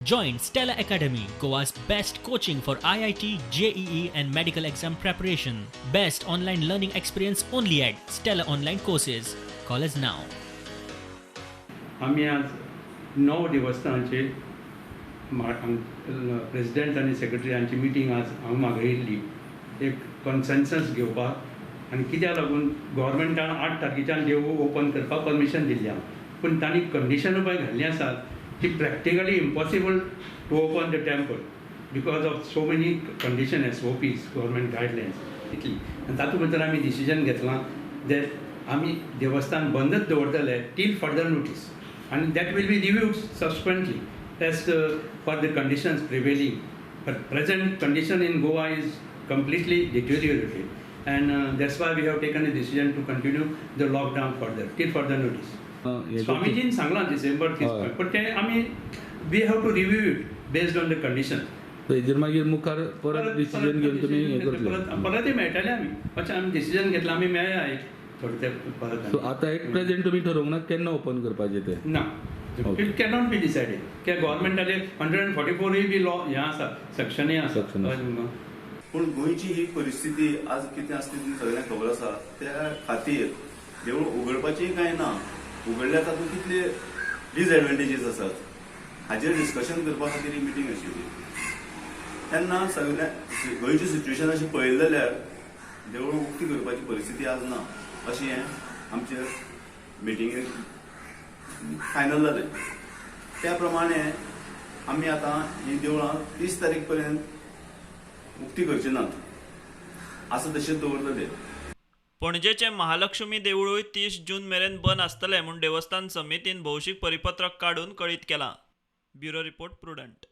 Join Stella Academy, Goa's best coaching for IIT, JEE, and medical exam preparation. Best online learning experience only at Stella Online Courses. Call us now. आमी आज णव देवस्थानाचे president आनी secretary हांची meeting आज हांव मागयिल्ली, एक consensus घेवपाक. आनी कित्याक लागून गोवोरमेंटान 8 तारखेच्यान देवूळ ओपन करपाक परमिशन दिल्ली आहा, पूण तांणी कंडिशन पळय घाल्लीं आसात ती practically impossible to open the temple because of so many condition, SOPs, government guidelines इतली. आनी तातूंत भितर आमी डिसिजन घेतलां that आमी देवस्थान बंदच दवरतले टील फर्दर नोटीस आनी that will be reviewed subsequently as per the conditions prevailing. But present condition in Goa is completely deteriorated and that's why we have taken a decision to continue the lockdown further till further notice. स्वामीजीन सांगलां डिसेंबर 30, पण ते आमी we have to review it based on the condition. हेजेर मागीर मुखार परत decision घेवन तुमी हें करतले? परत परतय मेळटले आमी. अशें आमी डिसिजन घेतलां, आमी मेळया एक थोडे ते परत. सो आतां एक प्रेझेंट तुमी ठरोवंक ना केन्ना ओपन करपाचें तें? ना. It cannot be decided कित्याक गव्हर्मेंटाचे 144यूय बी लॉ हें आसा, सेक्शनूय आसा. Section आसा. हय. पूण गोंयची ही परिस्थिती आज कितें आसा ती सगळ्यांक खबर आसा. त्या खातीर देवूळ उगडपाची काय ना, उगडल्यार तातूंत कितले डिसएडवांटेजीस आसात, हाजेर डिस्कशन करपा खातीर ही मिटींग आशिल्ली. तेन्ना सगळ्या गोंयची सिच्युएशन अशी पळयली जाल्यार देवूळ उक्ती करपाची परिस्थिती आज ना, अशें हें आमचे मिटिंगेक फायनल जालें. त्या प्रमाणे आमी आतां ही देवळां 30 तारीख पर्यंत उक्ती करचे नात, आसा तशेंच दवरतले. पणजेचें महालक्ष्मी देवळूय 30 जून मेरेन बंद आसतलें म्हूण देवस्थान समितीन भौशीक परिपत्रक काडून कळीत केलां. Bureau report, Prudent.